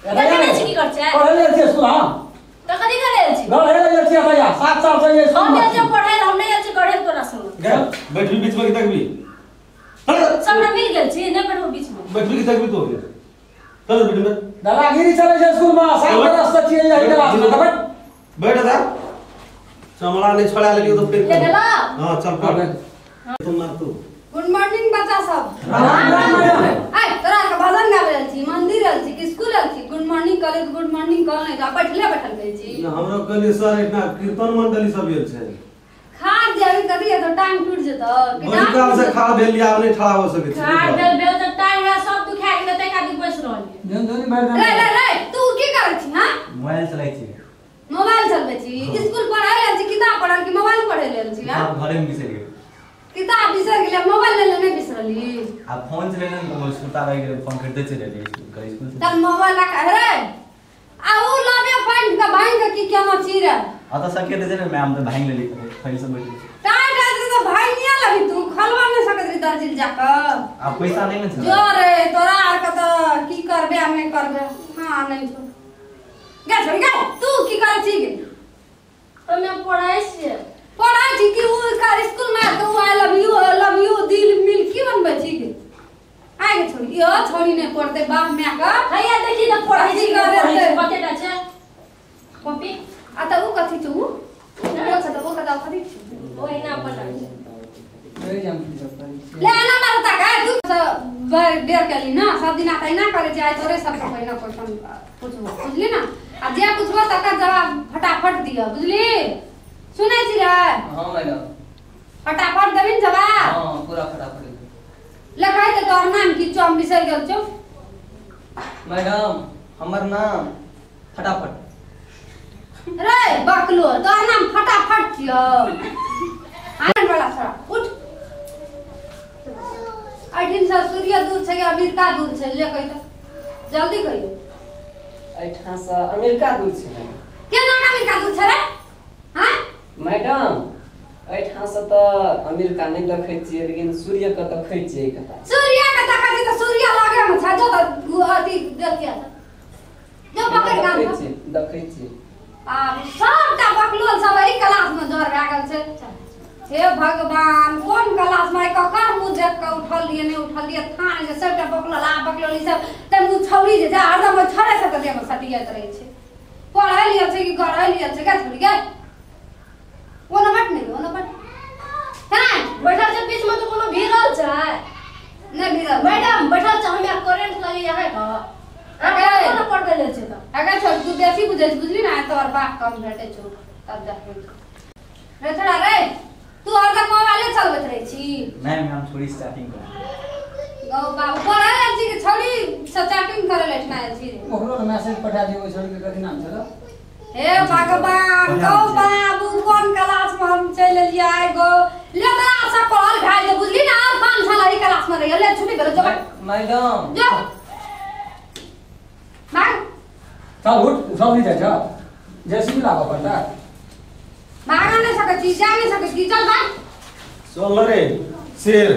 देखै छी की कर छै पढ़ै ले छी स्कूल। हां त कथि करे छी? गढ़े ले छी भैया 7 साल से ये स्कूल। हम जे पढ़ै हम नै आयल छी गढ़े तोरा संग। गे बैठबी बीच में की तकबी? सबरा मिल गेल छी नै बैठबो बीच में। बैठबी की तकबी तो चल बेटी में दादागिरी चले छै स्कूल में 7 बरस से छियै एहि क्लास में। बैठ बैठ दा चमड़ा नहीं छोड़ा लेलियो तो फिर ले गेला। हां चल पढ़ तुम ना तू। गुड मॉर्निंग बच्चा सब। राम राम मैडम। आइ तोरा के भजन गाबै रहल छी, मंदिर रहल छी कि स्कूल रहल छी? गुड मॉर्निंग कहले गुड मॉर्निंग कहले जा बैठले बैठल रहै छी। हमरो कहली सर इतना कीर्तन मंडली सब गेल छै। खा जाबी कथि है तो टांग टूट जेतो। बड़ी काल से खा भेल या नहीं ठड़ा हो सके छी। खा भेल भेल त टांग है सब दुखा गेल त एक आदमी बैस रहल। जोन जोन बैठ रे रे रे तू की करै छी? हां मोबाइल चলাই छी। मोबाइल चलबै छी? स्कूल पढ़ै लेल छी किताब पढ़ल कि मोबाइल पढ़ै लेल छी? हां घरे में बिसरि गेल। किताब बिसर गेलै मोबाइल ले नहीं बिसरली। आ फोन चले ने सुता रह गेल फोन खरीदे चले गेल स्कूल से। चल मोबाइल रख रे आ उ लाबे पैंट के भांग के की केना छी रे? आ त सके दे ने मैम त भांग लेली फाइल सब बैठ टाइट टाइट तो भांग नहीं लगी तू खलवा नहीं सकत रे दर्जिल जाक। आ पैसा नहीं ने छ जो रे तोरा आर के त की करबे आ नहीं करबे। हां नहीं छो गे छोड़ गे तू की करै छी गे? हम पढ़ाई छी। पढ़ाई छी कि उ कर स्कूल में तो I love you दिल मिल की बनबै छी गे? आइ गे छोड़ी यो छोड़ी नहीं पढ़ते बाप my का। हैया देखी त पढ़ाई छी करे कतेटा छै कॉपी। आ त उ कथि छै उ ओ छ त ओ कथा कथि छै ओहिना बनल छै। ले जाम की सब करै छी ले ना मारता का तू सब बेर केली ना सब दिन आता ना करे जाय तोरे सब पहिना क्वेश्चन पूछबो बुझली ना? आ जे पूछबो तकर जवाब फटाफट दियो बुझली? सुनै छी रे? हां मैडम। फटाफट देबी न जवाब? हां पूरा फटाफट। लिखाइ त तोर नाम की छौ हम बिसरि गेल छौ। मैडम हमर नाम फटाफट। रे बकलो तोर नाम फटाफट छियौ। आनन वाला छोरा उठ। अठिन से सूर्य दूर छै अमेरिका दूर छै ले कहि त जल्दी कहियो। एठां से अमेरिका दूर छै। केना अमेरिका दूर छै रे? हां मैडम एठां से त अमेरिका नहीं देखै छियै लेकिन सूर्य के देखै छियै। कता सूर्य के देखै छी त सूर्य लागे में छै जो त अथि देखिया जो पकड़ गाम छी देखै छी। आ सबटा बकलोल सब एहि क्लास में जर भए गेल छै। हे भगवान कोन क्लास में ककर मुंह देख के उठल लिए नहीं उठल लिए थान जे सबटा बकलोल आ बकलोल ई सब त मुंह छौड़ी जे जा हरदम छड़े सब के देह में सटियत रहै छै। पढ़ै लियल छै कि गढ़ै लियल छै? गे छोड़ी गे ओना बट नहीं ओना बट हां बैठल छै बीच में तो कोनो भीड़ल छै नहीं भीड़ल। मैडम बैठल छै हमरा करंट लगे यहाँ का अगर कोना पढ़बै ले छै त अगर छोड़ तू बेसी बुझै छी बुझली ना तोर बाप कम भेटै छौ तब जा रे छोड़ा रे तू हरदम मोबाइले चलबैत रहै छी। नहीं मैम छोड़ी स्टार्टिंग कर गौ बाबू पढ़ै लेल छी कि छोड़ी से चैटिंग करे लेठना आयल छी रे? ओकरो मैसेज पठा दियो ओइ छोड़ी के कथि नाम छलो? हे भगवान गौ बाबू कोन क्लास में हम चलि एलियै आइ गो ले तोरा सब पढ़ल भए गेल बुझली ना? और 5 साल एहि क्लास में रहियै ले छुट्टी भेलो जो मैडम जो मांग चल उठ सब नहीं जाइ छ जेसीबी लाबऽ पड़ता। मांगा नहीं सकै छी जा नहीं सकै छी चल भाग। चल रे शेर